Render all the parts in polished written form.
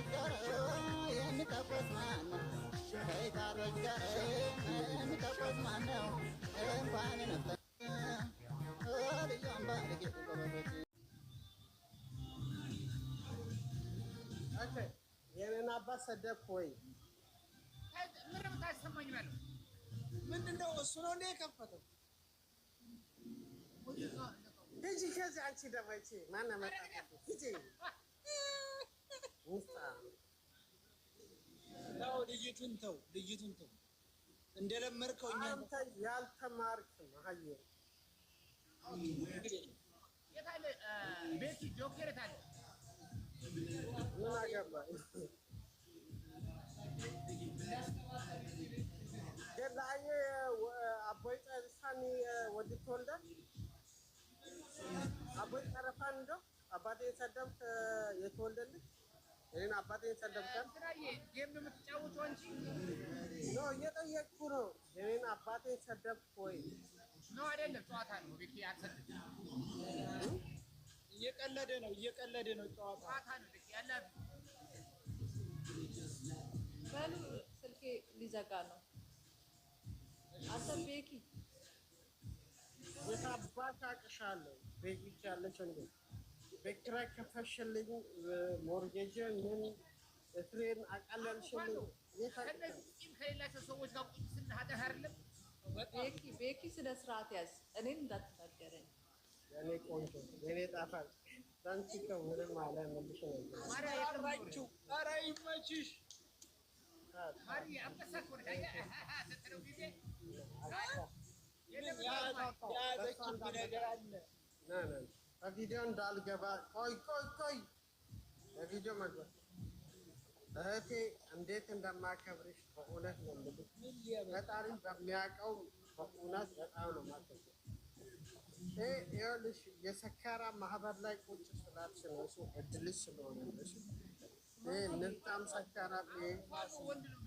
ጋር የሚተኮስ ማነው? ከይታሮች ጋር የሚተኮስ ማነው? እንኳን ነፍጠ ልጇን ባልጌ ጎበዞች። Okay፣ የኔን አባት ሰደብክ ወይ? ምንም ታሰማኝ ማለት ምንድን ነው እሱ ነው እንደ የከፈተው? ሂጂ ከዚህ፣ አንቺ ደግሞ ይቺ ማን አመጣት? ሂጂ ውስጣ። ተው ልጅቱን፣ ተው ልጅቱን፣ ተው። እንደለመድከው እኛ አንተ ያልተማርክ መሀይም። የታለ ቤኪ ጆኬር የታለ? ምን አገባኝ? ግን ለአየ አቦይ ጠርሳኒ ወዲ ተወልደ አቦይ ጠረፋን እንደው አባቴን ሰደብክ የተወልደልህ እኔን አባቴን ሰደብካል። እንትናዬ game የምትጫወተው አንቺ? No፣ እየጠየቅኩ ነው። እኔን አባቴን ሰደብክ ወይ? ነው አይደለም፣ ጨዋታ ነው ቤኪ፣ አልሰድም። እየቀለደ ነው፣ እየቀለደ ነው፣ ጨዋታ። ጨዋታ ነው ቤኪ ያለ። በሉ ስልኬ ሊዘጋ ነው። አንተ ቤኪ። የታባሽ አቅሻለሁ። ቤት ያለች እንዴ? ቤት ኪራይ ከፈሽልኝ፣ mortgage ምን እስሬን አቀለልሽልኝ። የት አቅሻለሁ? ከእነዚህ ቂም ከሌላቸው ሰዎች ጋር ቁጭ ስንል ኃጢአት አይደለም? ቤኪ፣ ቤኪ፣ ስነ ስርዓት ያዝ። እኔን እንዳትናገረኝ። የኔ ቆንጆ፣ የኔ ጣፋጭ፣ ላንቺ እኮ ምንም አላመልሽ ነበር። ማርያ አራችሁ፣ ኧረ ይመችሽ። ማርያ አንበሳ እኮ ነች። አየህ ስትለው ጊዜ የያዘችብህ ነገር አለ። ና ና፣ በቪዲዮ እንዳልገባ፣ ቆይ ቆይ ቆይ፣ በቪዲዮ መግባት። እህቴ እንዴት እንደማከብርሽ በእውነት ነው የምልሽ። ምን ሊያበ ፈጣሪ በሚያውቀው በእውነት በጣም ነው የማከብርሽ። ይኸውልሽ የሰካራ ማህበር ላይ ቁጭ ስላልሽ ነው፣ እሱ እድልሽ ስለሆነ ነው። እሺ ይሄ ንፍጣም ሰካራም ይሄ ወንድ ነው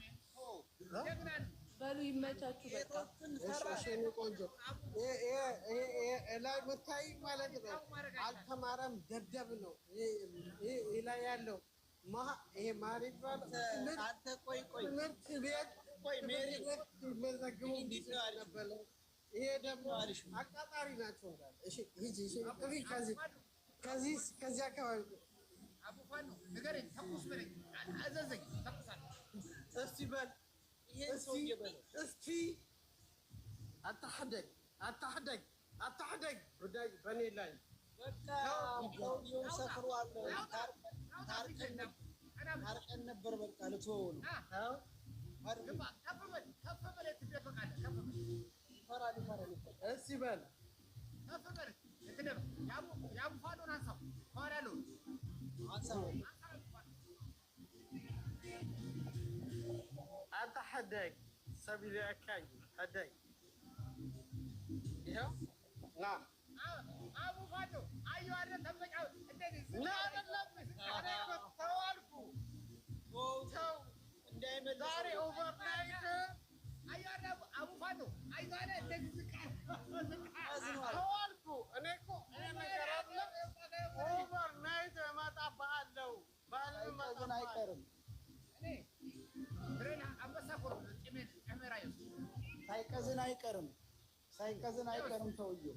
ጀግና ነው። በሉ ይመቻችሁ። በቃ። እሺ እሺ፣ የእኔ ቆንጆ፣ ይሄ ላይ የምታይ ማለት ነው አልተማረም፣ ደደብ ነው። ይሄ ላይ ያለው ይሄ ማር ይባላል። አንተ ቆይ ቆይ። ትምህርት ቤት ቆይ ሜሪ። ትምህርት ቤት ሲመዘግቡ እንዴት ነው አሪፍ? ነበረ። ይሄ ደግሞ አሪፍ። አቃጣሪ ናቸው እንዳለ። እሺ ሂጂ፣ እሺ ጥሪ፣ ከዚህ አካባቢ። አቡፋኖ ንገረኝ፣ ተኩስ በለኝ፣ አዘዘኝ፣ ተኩሳለሁ። እስቲ በል። ይሄን እስቲ ሰውዬ በለው። እስቲ አታሕደግ፣ አታሕደግ፣ አታሕደግ ጉዳይ በእኔ ላይ። በቃ ሰውዬው ሰክሯል። ታርቀን ነበር። በቃ ልትወው ነው። ተው። ግባ፣ ከፍ በል፣ ከፍ በል፣ ትደበቃለህ። ከፍ በል። ይፈራል፣ ይፈራል፣ ይፈራል። እስቲ በል። ከፍ በል፣ ትደበቅ። የአቡፋኖን አንሳው፣ ከኋላ ያለውን። አንሳው። አንሳው። አንተ ሕደግ ሰብ ይልአካኝ ሕደግ፣ ይኸው ና። አቡፋኖ አየሁ አይደል? ተመጫው እንደዚህ። ና፣ አይደለም፣ እኔ እኮ ተው አልኩህ። ተው። እንዳይመልስ። ዛሬ overnight። አየሁ አይደል? አቡፋኖ አየሁ አይደል? እንደዚህ ዝቅ ዝቅ። ተው አልኩህ። እኔ እኮ እኔ ነገር አለ፣ overnight እመጣብሃለሁ። ባል ሳይቀዝን አይቀርም። እኔ ብሬን አንበሳ እኮ ነው። ጭሜን ጨሜራ ይወስድ። ሳይቀዝን አይቀርም። ሳይቀዝን አይቀርም ሰውዬው።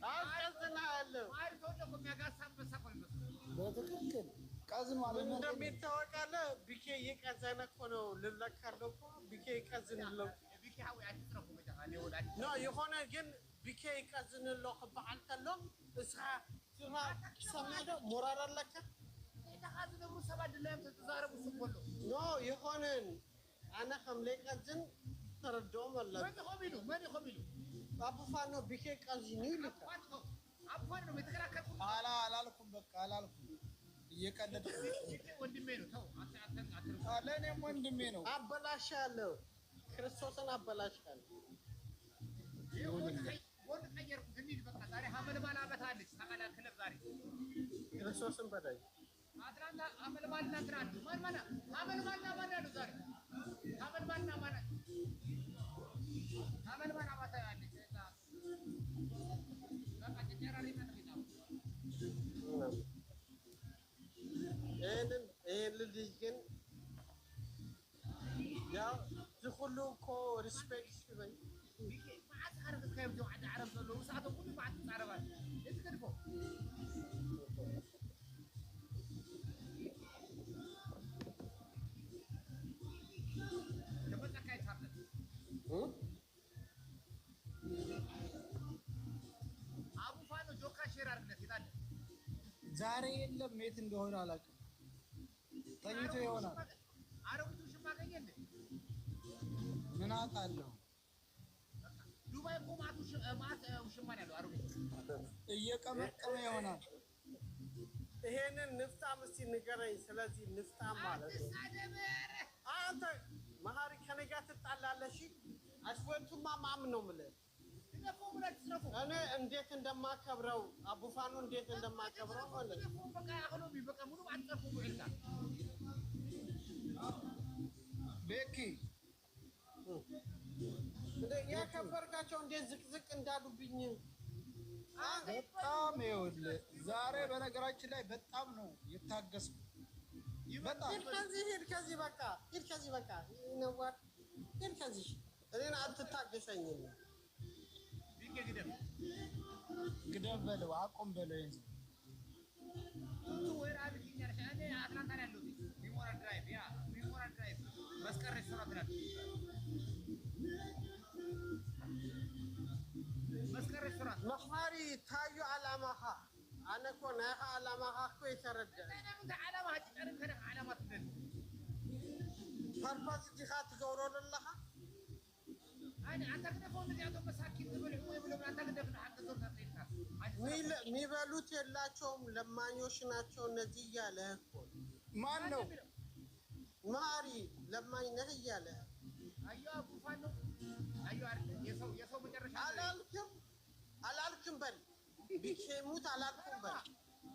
አስቀዝንሃለሁ። ማሪ ተወልደ እኮ የሚያጋሳ አንበሳ እኮ ነው የሚመስለው። በትክክል ቀዝኗል። ምን እንደሚታወቃለ ቢኬ እየቀዘነ እኮ ነው። ልለካለሁ እኮ ቢኬ ይቀዝንለው። ቢኪ ሀዊ አትጥረፉ መጀመሪያ እኔ ወዳጅ። No፣ የሆነ ግን ቢኬ ይቀዝንሎ ክበሃል ከሎ እስኻ ስኻ ሰማዶ ሞራል ኣለካ? ተኻዝነብሩ ሰባት ድላዮም ተዛረቡ እሱ ከሎ። No፣ የሆነን ኣነ ከም ለይቀዝን ተረድኦም ኣለካ። መን ይኸም ኢሉ? መን ይኸም ኢሉ? ኣቡፋኖ ቢኬ ቀዚኑ ኢሉካ። አቡፋኖ ነው የተከራከርኩት። አላልኩም፣ በቃ አላልኩም። እየቀለድኩ ነው። ቢኬ ወንድሜ ነው። ተው አንተ አንተ አንተ። ለእኔም ወንድሜ ነው። አበላሻለሁ፣ ክርስቶስን አበላሻለሁ። ወንድ ቀየርኩት። እንሂድ በቃ ዛሬ ሀመልማል አመት አለች ታውቃለህ። ክለብ ዛሬ። ክርስቶስን በላይ። አትላንታ ሀመልማልና እንትና አሉ። ማን ማን ሀመልማልና ማን አሉ ዛሬ? ሀመልማልና ማን አሉ? ሀመልማል አማታ አለች። በቃ ጭጨራ ሊመጣ። ይህንን ይህን ልጅ ልጅ ግን ያው ዝኩሉ እኮ respect በይ። መዓት ዓረብ ክትካየም ዓዲ ዓረብ ዘለዉ ሰዓቶም ኩሉ መዓት ትፃረባል እቲ ገድፎ። ተመፀካ ይታርነት። አቡ ፋኖ ጆካ share አድርግለት የታለ? ዛሬ የለም፣ የት እንደሆነ አላውቅም። ተኝቶ ይሆናል። አረጉት ውሽማ አገኘ እንዴ? ምን አውቃለሁ። ዱባይ እኮ ማት ውሽማ ነው ያለው አሮጊት። እየቀመቀመ ይሆናል። ይሄንን ንፍጣም እስቲ ንገረኝ። ስለዚህ ንፍጣም ማለት ነው። አትሳደብ። ኧረ አንተ መሀሪ ከኔ ጋር ትጣላለህ? እሺ አስወቱማ ማም ነው የምልህ። ትለፉ ብላችሁ ትለፉ። እኔ እንዴት እንደማከብረው አቡፋኑ እንዴት እንደማከብረው ማለት ነው። ትለፉ በቃ አኽሎሚ በቃ ሙሉ አትጠርፉ ውዕልካ። ቤኪ። እንደ ያከበርካቸው እንዴት ዝቅዝቅ እንዳሉብኝ። በጣም ይኸውልህ፣ ዛሬ በነገራችን ላይ በጣም ነው የታገስኩት። በጣም። ሂድ ከዚህ፣ ሂድ ከዚህ፣ በቃ ሂድ ከዚህ፣ በቃ ይነዋል። ሂድ ከዚህ፣ እኔን አትታገሰኝም። ቢኬ ግደም። ግደም በለው፣ አቁም በለው ይሄን ሰው። ቱቱ where are you? እኔ አትላንታ ነው ያለሁት። Memorial Drive፣ yeah፣ Memorial Drive መስቀል ሬስቶራንት ነው ያለሁት። መስቀል ሬስቶራንት። መሀሪ ታዩ ዓላማኻ ኣነ እኮ ናይኻ ዓላማኻ እኮ የተረዳ። እንታይ ዓላማ ጭጨርን ከደኽ ዓላማ ትደሊ? Purpose ዲኻ ትገብሮ ዘለኻ? ኣነ አንተ ግደፎ፣ እነዚኣቶም መሳኪን ዝበልዕዎ የብሎም። አንተ ግደፍ ንሓገዞም ተጠይቅካ። የሚበሉት የላቸውም፣ ለማኞች ናቸው እነዚህ እያለህ እኮ ነው። ማን ነው? መሀሪ ለማኝ ነህ እያለህ። አዮ አቡፋን ነው አዮ አይደለ የሰው መጨረሻ። አላልክም፣ አላልክም በል፣ ቢኬሙት አላልኩም በል።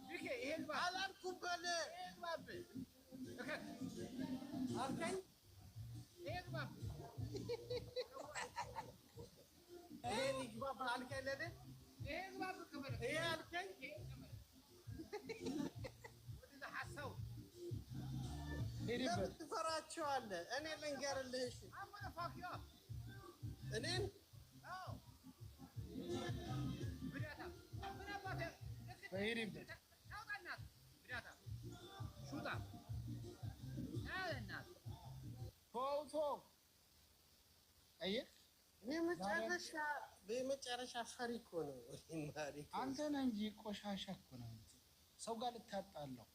ቢኬ ይሄ ግባ። አላልኩም በል። ይሄ ግባብህ እከክ። አልከኝ። ይሄ ግባብህ። ይሄን ይግባብ አልከኝ ለእኔ። ይሄ ግባብህ ከበለ። ይሄ አልከኝ። ይሄ ከበለ ወደዛ ሐሳው። ሂድበት። ለምን ትፈራቸዋለህ? እኔ ልንገርልህ እሺ። I'm gonna fuck you up. እኔን? አዎ ብዳታ ምን አባትህ። ሂድበት። አውጣ እናት ብዳታ ሹጣ እናት። ተው ተው። አየህ። በመጨረሻ ፈሪ እኮ ነው መሀሪ እኮ። አንተ ነህ እንጂ ቆሻሻ እኮ ነህ አንተ። ሰው ጋር ልታጣለው።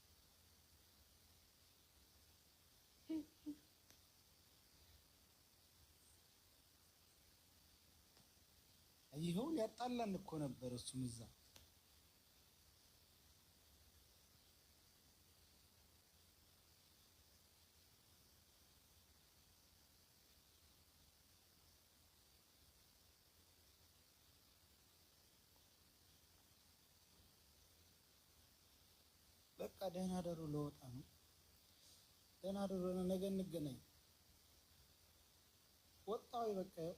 ይኸው ሊያጣላን እኮ ነበር እሱም እዛ። በቃ ደህና ደሩ፣ ለወጣ ነው። ደህና ደሩ፣ ነገ እንገናኝ። ወጣሁ በቃ ይኸው።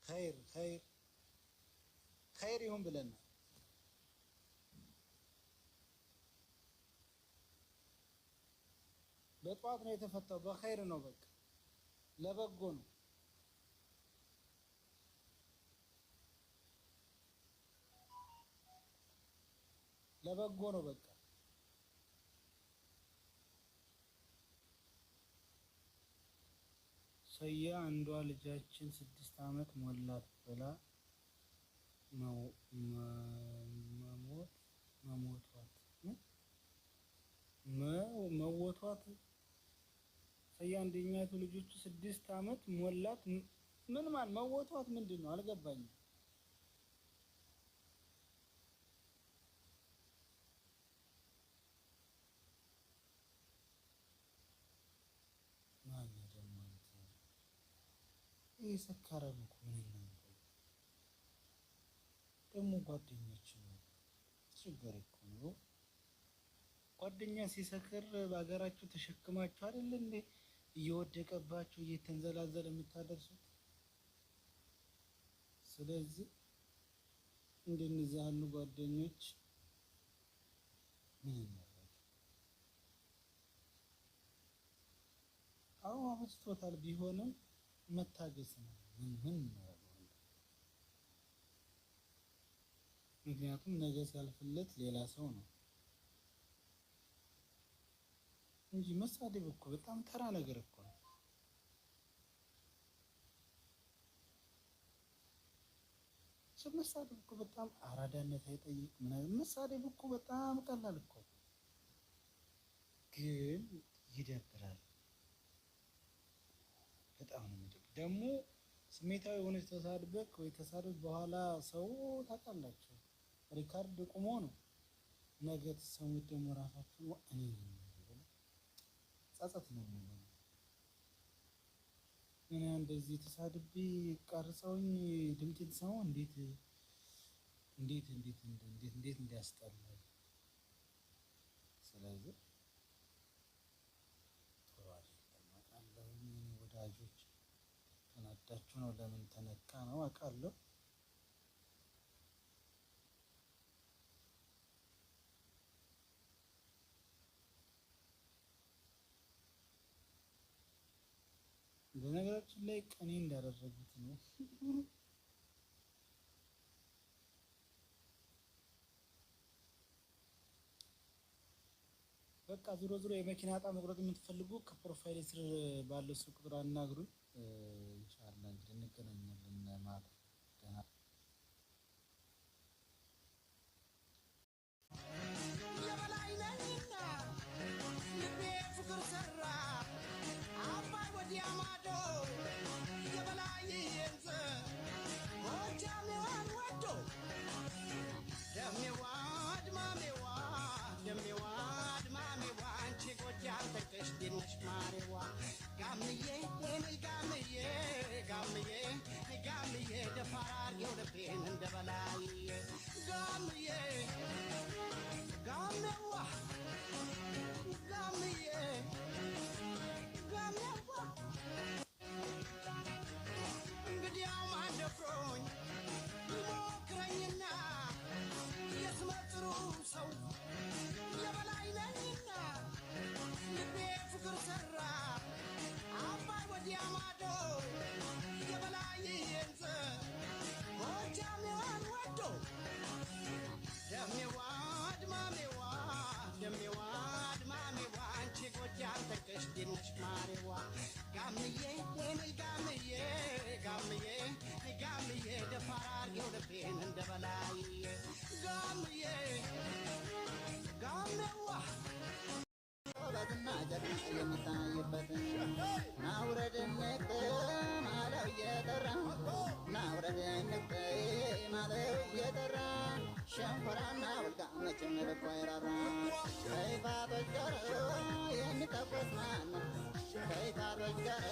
ኸይር ኸይር ኸይር ይሁን ብለናል። በጠዋት ነው የተፈታው። በኸይር ነው፣ በቃ ለበጎ ነው። ለበጎ ነው በቃ። ሰያ አንዷ ልጃችን 6 ዓመት ሞላት ብላ መሞት መሞቷት መወቷት። ሰያ አንደኛቱ ልጆቹ 6 ዓመት ሞላት ምን ማን መወቷት ምንድን ነው አልገባኝም። ማነው ደግሞ አንተ? ይህ ሰካራም እኮ ምን እናንተ ደግሞ ጓደኛችን ነው። ችግር እኮ ነው። ጓደኛ ሲሰክር በሀገራችሁ ተሸክማችሁ አይደል እንዴ እየወደቀባችሁ እየተንዘላዘለ የምታደርሱት? ስለዚህ እንደነዚህ ያሉ ጓደኞች ምን እናደርግ? አዎ አበጅቶታል። ቢሆንም መታገስ ነው። ምን እናደርገዋለን? ምክንያቱም ነገ ሲያልፍለት ሌላ ሰው ነው እንጂ መሳደብ እኮ በጣም ተራ ነገር እኮ ነው። መሳደብ እኮ በጣም አራዳነት አይጠይቅ ምናምን። መሳደብ እኮ በጣም ቀላል እኮ፣ ግን ይደብራል። በጣም ነው የሚደብር። ደግሞ ስሜታዊ የሆነች ተሳድበክ ወይ ተሳድብ በኋላ ሰው ታውቃላችሁ record ቁሞ ነው። ነገ ትሰሙት ደግሞ ራሳችሁ እኔ ጸጸት ነው የሚሆነው። እኔ እንደዚህ ተሳድቤ ቀርጸውኝ ድምጤን ሰማው እንዴት እንዴት እንዴት እንዴት እንዴት እንዲያስጠላኝ። ስለዚህ ጥሩ አይደለም። አውቃለሁ የኔ ወዳጆች ተናዳችሁ ነው፣ ለምን ተነካ ነው አውቃለሁ። በነገራችን ላይ ቅኔ እንዳደረጉት ነው። በቃ ዞሮ ዞሮ የመኪና ዕጣ መቁረጥ የምትፈልጉ ከ profile ስር ባለው ስልክ ቁጥር አናግሩኝ። ኢንሻአላህ እንግዲህ እንገናኛለን ማታ። ደህና የበላይ ነኝና ልቤ ፍቅር ሰራ አባይ ወዲያ ማዶ የበላይ የንዘ ጎጃሜዋን ወዶ ደሜዋ ድማሜዋ ደሜዋ ድማሜዋ አንቺ ጎጃም ጠንቅሽ ድንሽ ማሬዋ ጋምዬ ነይ ጋምዬ ጋምዬ ጋምዬ ደፋር አርጌው ልቤን እንደ በላይዬ ጋምዬ ጋሜዋ ጋምዬ ጋሜዋ እንግዲያው ማን ደፍሮኝ ይሞክረኝና የስመ ጥሩ ሰው የበላይ ነኝና ልቤ ፍቅር ሰራ አባይ ወዲያ ማዶ የበላይ የንዘ ጎጃሜዋን ወዶ ደሜዋ ድማሜዋ ደሜዋ ድማሜዋ አንቺ ጎጃም ጠንቅሽ ድንሽ ማሬዋ ጋምዬ ነይ ጋምዬ ጋምዬ ጋምዬ ደፋር አርጌው ልቤን እንደ በላይዬ ጋምዬ ጋሜዋ ውበትና ጀግና የሚታይበት ናውረድ እንቅም አለው እየጠራ፣ ናውረድ እንቅም አለው እየጠራ፣ ሸንኮራና ውልጋ መቼም ልቦ አይራራ። ከይፋቶች ጋር የሚተኮስ ማነው? ከይፋቶች ጋር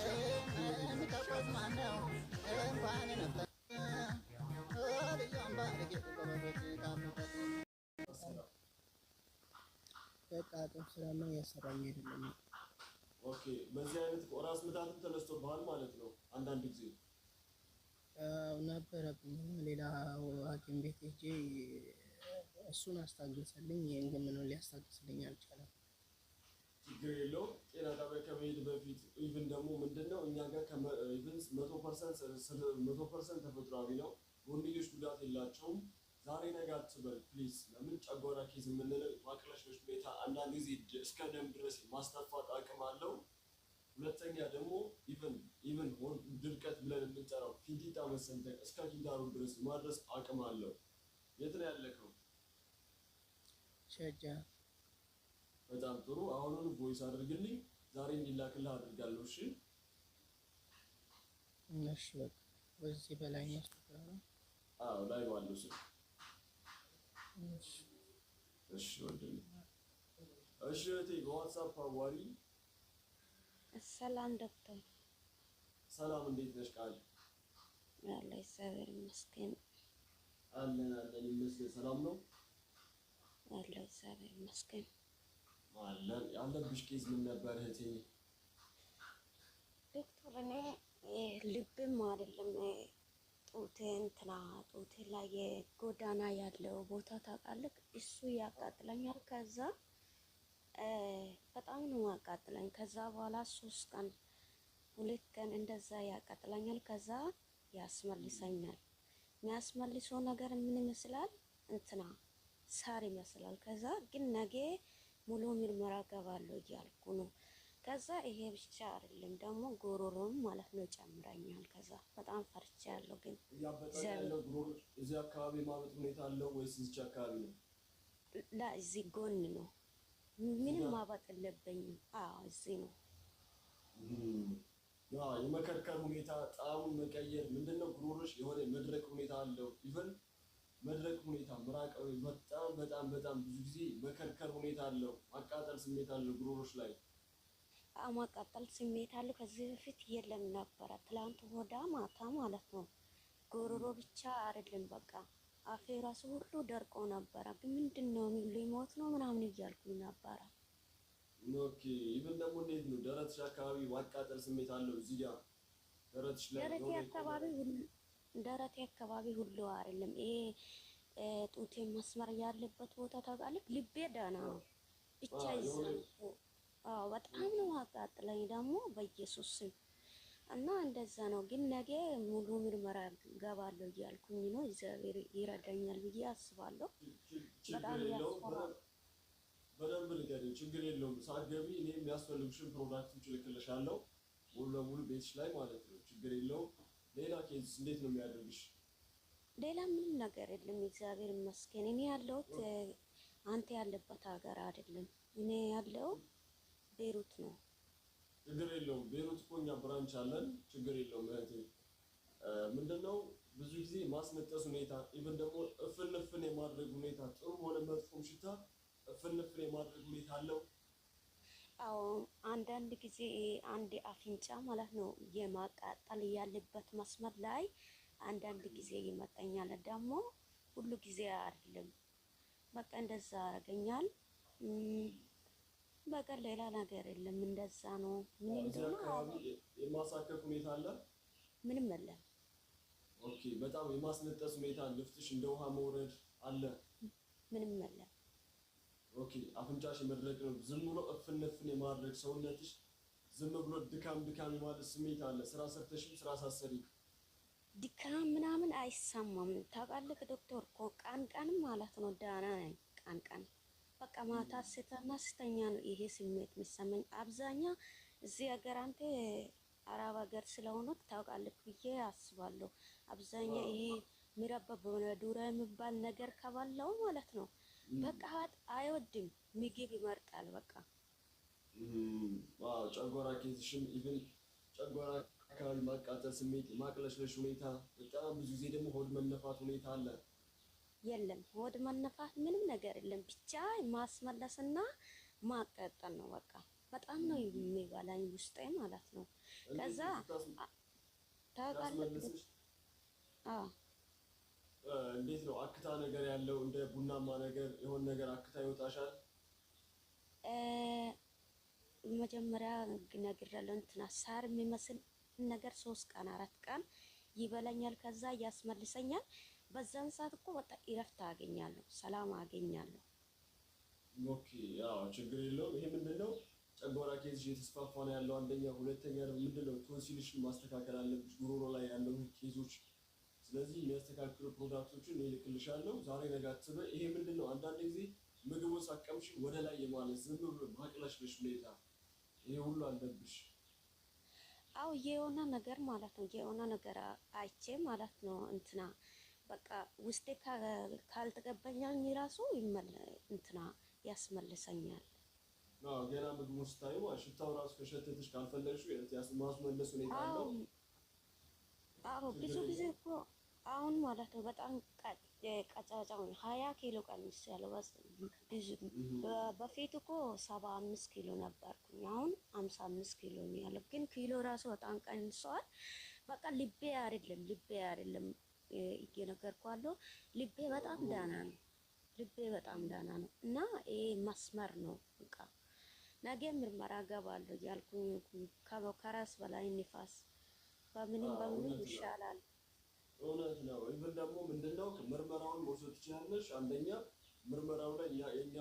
የሚተኮስ ማነው? እንኳን ነፍጠ ልዩ አምባርጌ ጎበዞች ካሉበት በቃ አቅም ስላለው እያሰራኝ አይደለም። Okay፣ በዚህ አይነት ራስ ምታትም ተነስቶብሃል ማለት ነው። አንዳንድ ጊዜ አዎ ነበረብኝ እና ሌላ ሐኪም ቤት ሄጄ እሱን አስታገሰልኝ። ይህን ግን ምንም ሊያስታግስልኝ አልቻለም። ችግር የለውም። ጤና ጣቢያ ከመሄድ በፊት even ደግሞ ምንድን ነው እኛ ጋር even 100% ተፈጥሯዊ ነው። ጎንዮሽ ጉዳት የላቸውም። ዛሬ ነገ አትበል please። ለምን ጨጓራ case የምንለው ማቅለሽለሽ ሁኔታ አንዳንድ ጊዜ እስከ ደም ድረስ ማስተፋት አቅም አለው። ሁለተኛ ደግሞ even ሆድ ድርቀት ብለን የምንጠራው ፊንጢጣ መሰንጠቅ እስከ ኪንታሮት ድረስ ማድረስ አቅም አለው። የት ነው ያለከው? ሸጃ። በጣም ጥሩ። አሁኑን voice አድርግልኝ። ዛሬ እንዲላክልህ አድርጋለሁ። እሺ። እሺ በቃ በዚህ በላይኛው ስልክ ነው። አዎ፣ ላይ ባለው ስልክ። እሺ። እሺ ወንድሜ። እሺ እህቴ፣ በዋትሳፕ አዋሪ። ሰላም ዶክተር። ሰላም፣ እንዴት ነሽ? ቃል። አለ እግዚአብሔር ይመስገን። አለን አለን ይመስገን። ሰላም ነው። አለ እግዚአብሔር ይመስገን። አለን። ያለብሽ case ምን ነበር እህቴ? ዶክተር፣ እኔ ልብም አይደለም ጡቴ እንትና ጡቴ ላይ የጎዳና ያለው ቦታ ታውቃለህ? እሱ ያቃጥለኛል። ከዛ በጣም ነው ያቃጥለኝ። ከዛ በኋላ 3 ቀን 2 ቀን እንደዛ ያቃጥለኛል። ከዛ ያስመልሰኛል። የሚያስመልሰው ነገር ምን ይመስላል? እንትና ሳር ይመስላል። ከዛ ግን ነገ ሙሉ ምርመራ ገባለሁ እያልኩ ነው። ከዛ ይሄ ብቻ አይደለም ደግሞ ጎሮሮም ማለት ነው ይጨምረኛል። ከዛ በጣም ፈርቻለሁ። ግን እያበጠ ያለው ጉሮሮ እዚህ አካባቢ ማበጥ ሁኔታ አለው ወይስ እዚች አካባቢ ነው? ላ እዚህ ጎን ነው። ምንም ማበጥ የለብኝም። አዎ እዚህ ነው። የመከርከር ሁኔታ፣ ጣዕሙን መቀየር ምንድነው? ጉሮሮሽ የሆነ መድረቅ ሁኔታ አለው። Even መድረቅ ሁኔታ ምራቅ በጣም በጣም በጣም ብዙ ጊዜ መከርከር ሁኔታ አለው። ማቃጠል ስሜት አለው ጉሮሮሽ ላይ። አዎ ማቃጠል ስሜት አለው። ከዚህ በፊት የለም ነበረ። ትላንት ወዳ ማታ ማለት ነው ጎሮሮ ብቻ አይደለም፣ በቃ አፌ ራሱ ሁሉ ደርቆ ነበረ። ግን ምንድን ነው ሊሞት ነው ምናምን እያልኩኝ ነበረ። Okay፣ even ደግሞ እንዴት ነው ደረትሽ አካባቢ ማቃጠል ስሜት አለው? እዚህ ጋር ደረትሽ ላይ ደረቴ አካባቢ ሁሉ፣ ደረቴ አካባቢ ሁሉ አይደለም። ይሄ ጡቴ መስመር ያለበት ቦታ ታውቃለህ። ልቤ ደህና ነው ብቻ ይዛ አዎ በጣም ነው አቃጥለኝ ደግሞ በኢየሱስ ስም እና እንደዛ ነው። ግን ነገ ሙሉ ምርመራ ገባለሁ እያልኩኝ ነው። እግዚአብሔር ይረዳኛል ብዬ አስባለሁ። በጣም ያስፈራል። በደንብ ንገሪኝ። ችግር የለውም። ሳትገቢ እኔ የሚያስፈልጉሽን product ኦች እልክልሻለሁ ሙሉ ለሙሉ ቤትሽ ላይ ማለት ነው። ችግር የለውም። ሌላ case እንዴት ነው የሚያደርግሽ? ሌላ ምንም ነገር የለም። እግዚአብሔር ይመስገን። እኔ ያለሁት አንተ ያለበት ሀገር አይደለም። እኔ ያለው ቤሩት ነው። ችግር የለውም። ቤሩት እኮ እኛ branch አለን። ችግር የለውም እህቴ። ምንድነው ብዙ ጊዜ ማስነጠስ ሁኔታ፣ even ደግሞ እፍን እፍን የማድረግ ሁኔታ፣ ጥሩ ሆነ መጥፎም ሽታ እፍን እፍን የማድረግ ሁኔታ አለው። አዎ አንዳንድ ጊዜ አንድ አፍንጫ ማለት ነው የማቃጠል ያለበት መስመር ላይ አንዳንድ ጊዜ ይመጣኛል። ደግሞ ሁሉ ጊዜ አይደለም። በቃ እንደዛ ያደርገኛል። በቃ ሌላ ነገር የለም። እንደዛ ነው። ምን እዚህ እንደሆነ አካባቢ የማሳከክ ሁኔታ አለ። ምንም የለም። Okay፣ በጣም የማስነጠስ ሁኔታ፣ ልፍትሽ እንደ ውሃ መውረድ አለ። ምንም የለም። Okay፣ አፍንጫሽ የመድረቅ ነው። ዝም ብሎ እፍን እፍን የማድረግ፣ ሰውነትሽ ዝም ብሎ ድካም ድካም የማለት ስሜት አለ። ስራ ሰርተሽም ስራ ሳትሰሪ? ድካም ምናምን አይሰማም። ታውቃለህ ዶክተር እኮ ቀን ቀን ማለት ነው ደህና ነኝ። ቀን ቀን በቃ ማታ ስተኛ ስተኛ ነው ይሄ ስሜት የሚሰማኝ። አብዛኛው እዚህ ሀገር አንተ አረብ ሀገር ስለሆነ ታውቃለህ ብዬ አስባለሁ። አብዛኛው ይሄ ሚረባ በዱራ የሚባል ነገር ከበላው ማለት ነው በቃ አይወድም፣ ምግብ ይመርጣል። በቃ አዎ፣ ጨጓራ case ሽም even ጨጓራ አካባቢ ማቃጠል ስሜት፣ የማቅለሽለሽ ሁኔታ፣ በጣም ብዙ ጊዜ ደግሞ ሆድ መነፋት ሁኔታ አለ። የለም ሆድ መነፋት ምንም ነገር የለም። ብቻ ማስመለስና ማቃጠል ነው። በቃ በጣም ነው የሚበላኝ ውስጤ ማለት ነው። ከዛ ታውቃለህ ሲያስመልስሽ አዎ እንዴት ነው አክታ ነገር ያለው፣ እንደ ቡናማ ነገር የሆነ ነገር አክታ ይወጣሻል? መጀመሪያ ነግሬያለሁ። እንትና ሳር የሚመስል ነገር 3 ቀን 4 ቀን ይበላኛል። ከዛ ያስመልሰኛል። በዛን ሰዓት እኮ በጣም እረፍት አገኛለሁ፣ ሰላም አገኛለሁ። Okay፣ ያው ችግር የለውም። ይሄ ምንድነው ጨጓራ case ሽ እየተስፋፋ ነው ያለው አንደኛ፣ ሁለተኛ ደግሞ ምንድነው ቶንሲልሽን ማስተካከል አለብሽ፣ ጉሮሮ ላይ ያለው case ኦች። ስለዚህ የሚያስተካክሉ product ኦችን እኔ እልክልሻለሁ። ዛሬ ነገ አትበይ። ይሄ ምንድነው አንዳንድ ጊዜ ምግቡን ሳትቀምሺ ወደ ላይ የማለት፣ ዝም ብሎ ማቅለሽለሽ ሁኔታ ይሄ ሁሉ አለብሽ። አው የሆነ ነገር ማለት ነው የሆነ ነገር አይቼ ማለት ነው እንትና በቃ ውስጤ ካልተቀበለኝ ራሱ እንትና ያስመልሰኛል። አዎ ገና ምግቡን ስታዩ ሽታው ራሱ ከሸተተሽ ካልፈለግሽው ማስመለስ ሁኔታ አዎ አለው። አዎ ብዙ ጊዜ እኮ አሁን ማለት ነው በጣም ቀጫጫው 20 ኪሎ ቀንሻለሁ። ብዙ በፊት እኮ 75 ኪሎ ነበርኩኝ። አሁን 55 ኪሎ ነው ያለው። ግን ኪሎ ራሱ በጣም ቀንሷል። በቃ ልቤ አይደለም፣ ልቤ አይደለም እየነገርኳለሁ። ልቤ በጣም ደህና ነው። ልቤ በጣም ደህና ነው እና ይሄ መስመር ነው በቃ ነገ ምርመራ ገባለሁ እያልኩኝ ከራስ በላይ ንፋስ በምንም በምንም እውነት ነው። ይሻላል። እውነት ነው። Even ደግሞ ምንድነው ምርመራውን መውሰድ ትችላለሽ። አንደኛ ምርመራው ላይ የኛ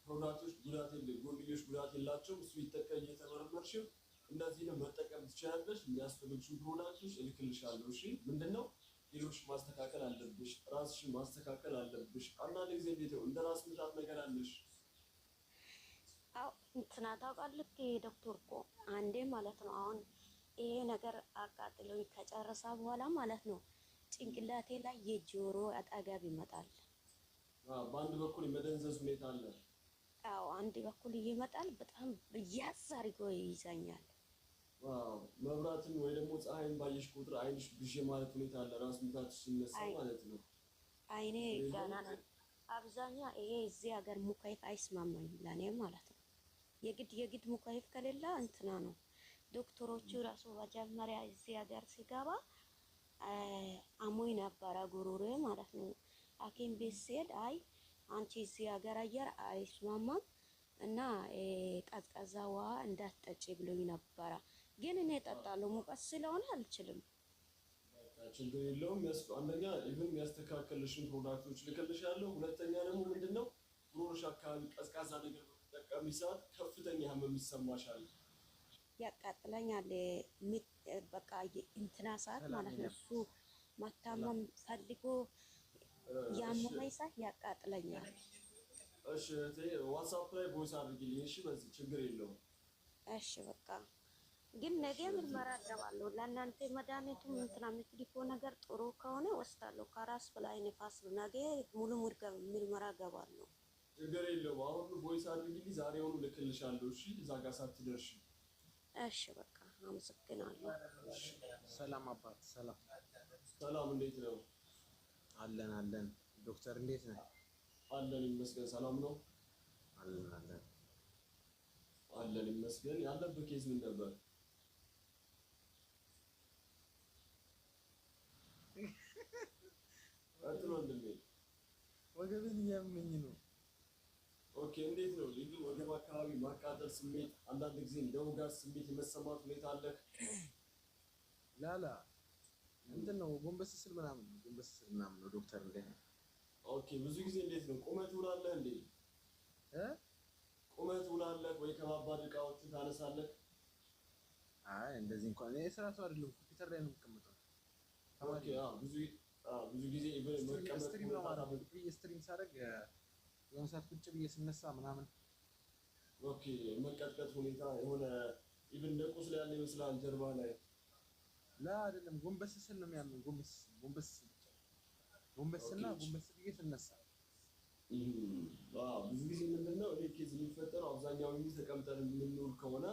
product ኦች ጉዳት ጎንዮሽ ጉዳት የላቸውም። እሱ ይጠቀም እየተመረመርሽም እነዚህንም መጠቀም ትችላለሽ። የሚያስፈልግሽን product ኦች እልክልሻለሁ። እሺ ምንድነው ሌሎች ማስተካከል አለብሽ፣ ራስሽን ማስተካከል አለብሽ። አንዳንድ ጊዜ እንዴት ነው እንደ ራስ ምታት ነገር አለሽ? አዎ እንትና ታውቃለህ ዶክተር እኮ አንዴ ማለት ነው አሁን ይሄ ነገር አቃጥሎኝ ከጨረሰ በኋላ ማለት ነው ጭንቅላቴ ላይ የጆሮ አጠገብ ይመጣል። በአንድ በኩል የመደንዘዝ ሁኔታ አለ። አዎ አንድ በኩል ይመጣል። በጣም ያዝ አድርጎ ይይዘኛል። መብራትን ወይ ደግሞ ፀሐይን ባየሽ ቁጥር አይንሽ ብዥ ማለት ሁኔታ አለ። ራስ ምታት ሲነሳ ማለት ነው። አይኔ ገና ነው። አብዛኛ ይሄ እዚህ ሀገር مكيف አይስማማኝም ለእኔ ማለት ነው። የግድ የግድ مكيف ከሌላ እንትና ነው። ዶክተሮቹ ራሱ መጀመሪያ እዚህ ሀገር ሲገባ አሞኝ ነበረ ጉሮሮዬ ማለት ነው። ሐኪም ቤት ስሄድ አይ አንቺ እዚህ ሀገር አየር አይስማማም እና ቀዝቃዛ ውሃ እንዳትጠጪ ብሎኝ ነበረ። ግን እኔ እጠጣለሁ፣ ሙቀት ስለሆነ አልችልም። ችግር የለውም። አንደኛ even የሚያስተካከልሽን product ኦች ልክልሻለሁ። ሁለተኛ ደግሞ ምንድነው ጉሮሮሽ አካባቢ ቀዝቃዛ ነገር በምትጠቀሚ ሰዓት ከፍተኛ ህመም ይሰማሻል፣ ያቃጥለኛል። በቃ እንትና ሰዓት ማለት ነው እሱ መታመም ፈልጎ ያመመኝ ሰዓት ያቃጥለኛል። እሺ ዋትስአፕ ላይ voice አድርጊልኝ። እሺ በዚህ ችግር የለውም። እሺ በቃ ግን ነገ ምርመራ እገባለሁ። ለእናንተ መድኃኒቱ እንትና የምትልከው ነገር ጥሩ ከሆነ ወስዳለሁ። ከራስ በላይ ንፋስ ነው። ነገ ሙሉ ምርመራ እገባለሁ። ችግር የለውም። አሁን voice አድርጊልኝ። ዛሬውኑ ልክልሻለሁ። እሺ እዛ ጋር ሳትደርሺ። እሺ በቃ አመሰግናለሁ። ሰላም አባት። ሰላም ሰላም፣ እንዴት ነው? አለን አለን። ዶክተር እንዴት ነህ? አለን ይመስገን። ሰላም ነው። አለን አለን አለን ይመስገን። ያለብህ case ምን ነበር? ቀጥሎ ወንድሜ። ወገቤን እያመመኝ ነው። Okay፣ እንዴት ነው ልዩ ወገብ አካባቢ ማቃጠል ስሜት፣ አንዳንድ ጊዜ እንደ ውጋት ስሜት የመሰማት ሁኔታ አለህ? ላላ እንትን ነው ጎንበስ ስል ምናምን ነው ጎንበስ ስል ምናምን ነው ዶክተር። እንዴት ነው? Okay፣ ብዙ ጊዜ እንዴት ነው ቁመህ ትውላለህ እንዴ? ቁመህ ትውላለህ ወይ ከባባድ እቃዎችን ታነሳለህ? አይ እንደዚህ እንኳን እኔ ስራ ሰው አይደለሁም፣ ኮምፒውተር ላይ ነው የምቀመጠው። Okay፣ አዎ ብዙ ጊዜ መቀመጥ stream ነው ማለት ነው። Stream ሳደርግ የሆነ ሰዓት ቁጭ ብዬ ስነሳ ምናምን Okay፣ መቀጥቀጥ ሁኔታ የሆነ even እንደ ቁስል ያለ ይመስላል ጀርባ ላይ። ላ አይደለም፣ ጎንበስ ስል ነው የሚያመኝ። ጎንበስ ጎንበስ ስል ብቻ ጎንበስና ጎንበስ ብዬ ስነሳ። አዎ ብዙ ጊዜ ምንድነው እኔ case የሚፈጠረው አብዛኛውን ጊዜ ተቀምጠን የምንውል ከሆነ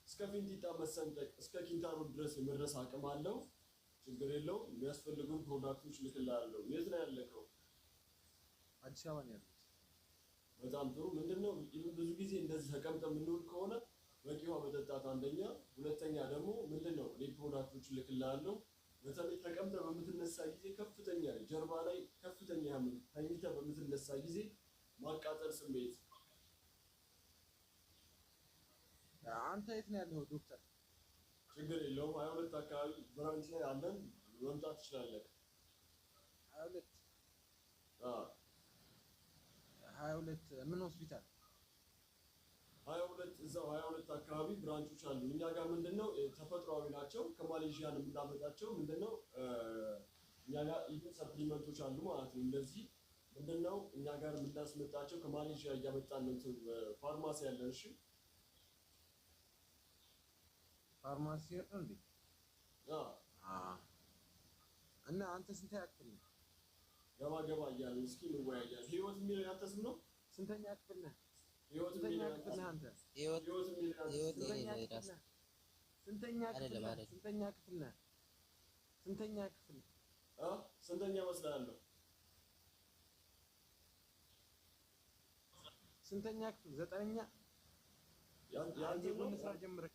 እስከ ፊንጢጣ መሰንጠቅ እስከ ኪንታሮት ድረስ የመድረስ አቅም አለው። ችግር የለውም። የሚያስፈልጉን product ኦች ልክልሃለሁ። የት ነው ያለከው? አዲስ አበባ ነው ያለሁት። በጣም ጥሩ። ምንድነው ብዙ ጊዜ እንደዚህ ተቀምጠን የምንውል ከሆነ በቂ ውሃ መጠጣት አንደኛ፣ ሁለተኛ ደግሞ ምንድነው እኔ product ኦች ልክልሃለሁ። በተለይ ተቀምጠህ በምትነሳ ጊዜ ከፍተኛ ጀርባ ላይ ከፍተኛ ህመም፣ ተኝተህ በምትነሳ ጊዜ ማቃጠል ስሜት። አንተ የት ነው ያለኸው ዶክተር? ችግር የለውም። 22 አካባቢ branch ላይ አለን፣ መምጣት ትችላለህ። 22? አዎ። 22 ምን ሆስፒታል? 22 እዛው 22 አካባቢ branch ኦች አሉ። እኛ ጋር ምንድነው ተፈጥሯዊ ናቸው፣ ከማሌዥያ ነው የምናመጣቸው። ምንድነው እኛ ጋር even supplement ኦች አሉ ማለት ነው። እንደዚህ ምንድነው እኛ ጋር የምናስመጣቸው ከማሌዥያ እያመጣን ነው። ፋርማሲ ያለን። እሺ ፋርማሲ ነው እንዴ? አዎ። እና አንተ ስንተኛ ክፍል ነህ? ገባ ገባ እያልን እስኪ እንወያያለን። ህይወት የሚለው ያንተ ስም ነው? ስንተኛ ክፍል ነህ? ህይወት ስንተኛ የሚለው ክፍል ነህ አንተ? ህይወት የሚለው ያንተ ስም ነው? ስንተኛ ክፍል ነህ? ስንተኛ ክፍል ነህ? ስንተኛ ክፍል ነህ? ስንተኛ እመስልሃለሁ? ስንተኛ ክፍል? 9ኛ። ያንተ የጎን ስራ ጀምረህ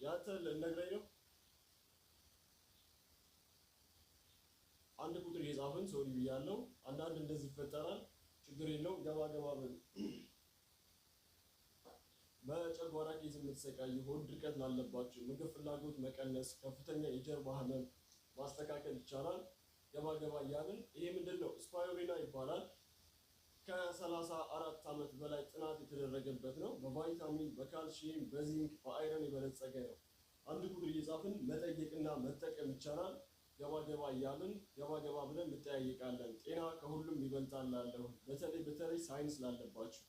ያንተ ልነግረኝ ነው? አንድ ቁጥር እየጻፍን sorry ብያለሁ። አንዳንድ እንደዚህ ይፈጠራል። ችግር የለውም። ገባ ገባ በሉ። በጨጓራ case የምትሰቃዩ፣ ሆድ ድርቀት ላለባቸው፣ ምግብ ፍላጎት መቀነስ፣ ከፍተኛ የጀርባ ህመም ማስተካከል ይቻላል። ገባ ገባ እያልን ይሄ ምንድን ነው? Spirulina ይባላል። ከ34 ዓመት በላይ ጥናት የተደረገበት ነው። በቫይታሚን፣ በካልሽየም፣ በዚንክ፣ በ iron የበለጸገ ነው። አንድ ቁጥር እየጻፍን መጠየቅና መጠቀም ይቻላል። ገባ ገባ እያልን ገባ ገባ ብለን እንጠያየቃለን። ጤና ከሁሉም ይበልጣል ላለሁ በተለይ በተለይ sinus ላለባችሁ፣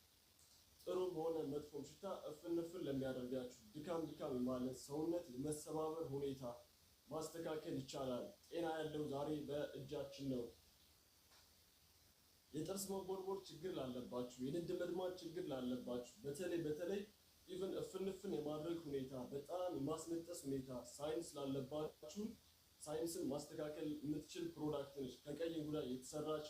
ጥሩም ሆነ መጥፎም ሽታ እፍን እፍን ለሚያደርጋችሁ፣ ድካም ድካም ማለት፣ ሰውነት የመሰባበር ሁኔታ ማስተካከል ይቻላል። ጤና ያለው ዛሬ በእጃችን ነው። የጥርስ መቦርቦር ችግር ላለባችሁ፣ የድድ መድማት ችግር ላለባችሁ፣ በተለይ በተለይ even እፍን እፍን የማድረግ ሁኔታ፣ በጣም የማስነጠስ ሁኔታ፣ sinus ላለባችሁ sinus ን ማስተካከል የምትችል product ነች። ከቀይ እንጉዳይ የተሰራች፣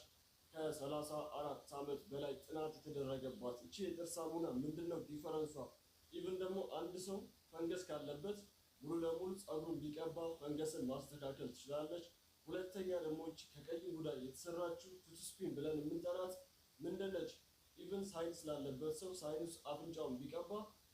ከ34 ዓመት በላይ ጥናት የተደረገባት እቺ የጥርስ ሳሙና ምንድነው difference ዋ? Even ደግሞ አንድ ሰው ፈንገስ ካለበት ሙሉ ለሙሉ ፀጉሩን ቢቀባ ፈንገስን ማስተካከል ትችላለች። ሁለተኛ ደግሞ እቺ ከቀይ እንጉዳይ የተሰራችው ቱቱስፒን ብለን የምንጠራት ምንድነች? Even sinus ላለበት ሰው sinus አፍንጫውን ቢቀባ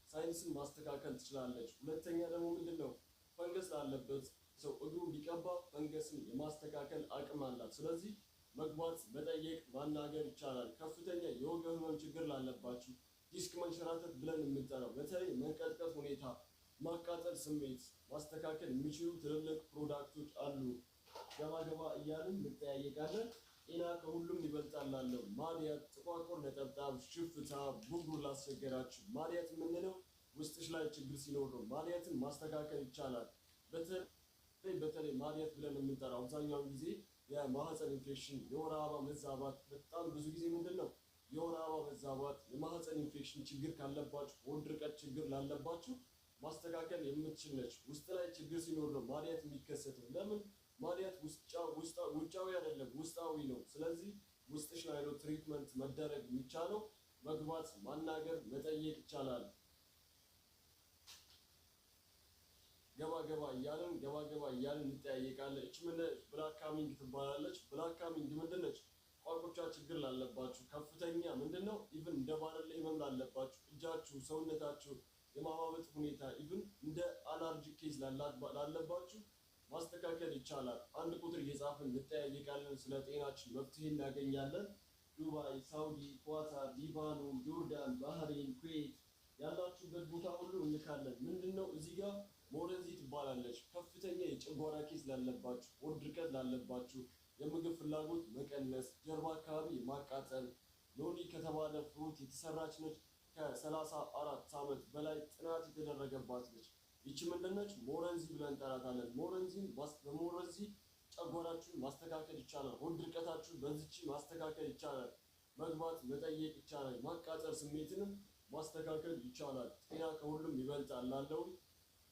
sinus ን ማስተካከል ትችላለች። ሁለተኛ ደግሞ ምንድን ነው? ፈንገስ ላለበት ሰው እግሩን ቢቀባ ፈንገስን የማስተካከል አቅም አላት። ስለዚህ መግባት፣ መጠየቅ፣ ማናገር ይቻላል። ከፍተኛ የወገብ ህመም ችግር ላለባችሁ፣ ዲስክ መንሸራተት ብለን የምንጠራው፣ በተለይ መንቀጥቀጥ ሁኔታ፣ ማቃጠል ስሜት ማስተካከል የሚችሉ ትልልቅ product ኦች አሉ። ገባ ገባ እያልን እንጠያየቃለን። ጤና ከሁሉም ይበልጣል ላለው ማዲያት፣ ጥቋቁር ነጠብጣብ፣ ሽፍታ፣ ብጉር ላስቸገራችሁ፣ ማዲያት የምንለው ውስጥሽ ላይ ችግር ሲኖር ነው። ማዲያትን ማስተካከል ይቻላል። በተለይ በተለይ ማዲያት ብለን የምንጠራው አብዛኛውን ጊዜ የማህፀን ኢንፌክሽን፣ የወር አበባ መዛባት፣ በጣም ብዙ ጊዜ ምንድን ነው የወር አበባ መዛባት፣ የማህፀን ኢንፌክሽን ችግር ካለባችሁ፣ ሆድ ድርቀት ችግር ላለባችሁ ማስተካከል የምትችል ነች። ውስጥ ላይ ችግር ሲኖር ነው ማዲያት የሚከሰተው። ለምን? ማዲያት ውጫዊ አይደለም፣ ውስጣዊ ነው። ስለዚህ ውስጥሽ ላይ ነው treatment መደረግ የሚቻለው። መግባት፣ ማናገር፣ መጠየቅ ይቻላል። ገባ ገባ እያልን ገባ ገባ እያልን እንጠያየቃለን። እች ምን black cumin ትባላለች። Black cumin ምንድን ነች? ቋቁቻ ችግር ላለባችሁ፣ ከፍተኛ ምንድን ነው even እንደ ባረሌ ህመም ላለባችሁ፣ እጃችሁ፣ ሰውነታችሁ የማባበጥ ሁኔታ፣ even እንደ allergy case ላለባችሁ ማስተካከል ይቻላል። አንድ ቁጥር እየጻፍን እንጠያየቃለን። ስለ ጤናችን መፍትሄ እናገኛለን። ዱባይ፣ ሳውዲ፣ ኳታር፣ ሊባኖን፣ ጆርዳን፣ ባህሬን፣ ኩዌት ያላችሁበት ቦታ ሁሉ እንልካለን። ምንድን ነው እዚህ ጋር ሞረንዚ ትባላለች። ከፍተኛ የጨጓራ case ላለባችሁ፣ ሆድ ድርቀት ላለባችሁ፣ የምግብ ፍላጎት መቀነስ፣ ጀርባ አካባቢ ማቃጠል፣ ሎኒ ከተባለ fruit የተሰራች ነች። ከ34 ዓመት በላይ ጥናት የተደረገባት ነች። ይቺ ምንድነች? ሞረንዚ ብለን እንጠራታለን። ሞረንዚን በሞረንዚ ጨጓራችሁን ማስተካከል ይቻላል። ሆድ ድርቀታችሁን በዚች ማስተካከል ይቻላል። መግባት መጠየቅ ይቻላል። ማቃጠል ስሜትንም ማስተካከል ይቻላል። ጤና ከሁሉም ይበልጣል ላለው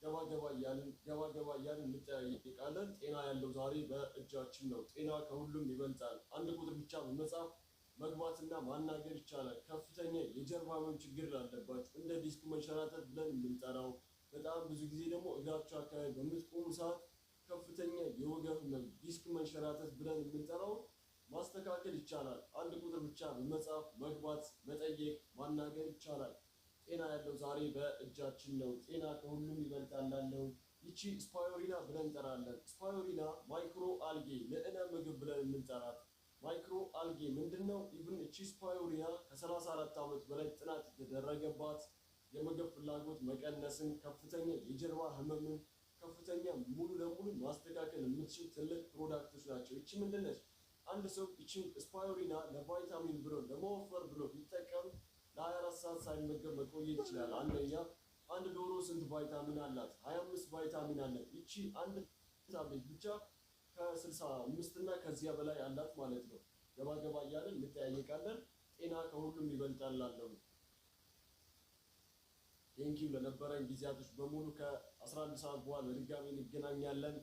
ገባ ገባ እያልን ገባ ገባ እያልን እንጠያየቃለን። ጤና ያለው ዛሬ በእጃችን ነው። ጤና ከሁሉም ይበልጣል። አንድ ቁጥር ብቻ በመጻፍ መግባትና ማናገር ይቻላል። ከፍተኛ የጀርባ ህመም ችግር ላለባችሁ፣ እንደ ዲስክ መንሸራተት ብለን የምንጠራው፣ በጣም ብዙ ጊዜ ደግሞ እግራችሁ አካባቢ በምትቆሙ ሰዓት ከፍተኛ የወገብ ህመም፣ ዲስክ መንሸራተት ብለን የምንጠራው ማስተካከል ይቻላል። አንድ ቁጥር ብቻ በመጻፍ መግባት፣ መጠየቅ፣ ማናገር ይቻላል። ጤና ያለው ዛሬ በእጃችን ነው። ጤና ከሁሉም ይበልጣል ላለው ይቺ spirulina ብለን እንጠራለን። Spirulina microalgae ልዕለ ምግብ ብለን የምንጠራት microalgae ምንድን ነው? Even እቺ spirulina ከ34 ዓመት በላይ ጥናት የተደረገባት፣ የምግብ ፍላጎት መቀነስን፣ ከፍተኛ የጀርባ ህመምን ከፍተኛ ሙሉ ለሙሉ ማስተካከል የምትችል ትልቅ product ኦች ናቸው። ይቺ ምንድን ነች? አንድ ሰው ይቺን spirulina ለቫይታሚን ብሎ፣ ለመወፈር ብሎ ቢጠቀም ለ24 ሰዓት ሳይመገብ መቆየት ይችላል። አንደኛ አንድ ዶሮ ስንት ቫይታሚን አላት? 25 ቫይታሚን አላት። ይቺ አንድ ታብሌት ብቻ ከ65 እና ከዚያ በላይ አላት ማለት ነው። ገባ ገባ እያለን እንጠያየቃለን። ጤና ከሁሉም ይበልጣል አለው። Thank you ለነበረን ጊዜያቶች በሙሉ። ከ11 ሰዓት በኋላ በድጋሚ እንገናኛለን።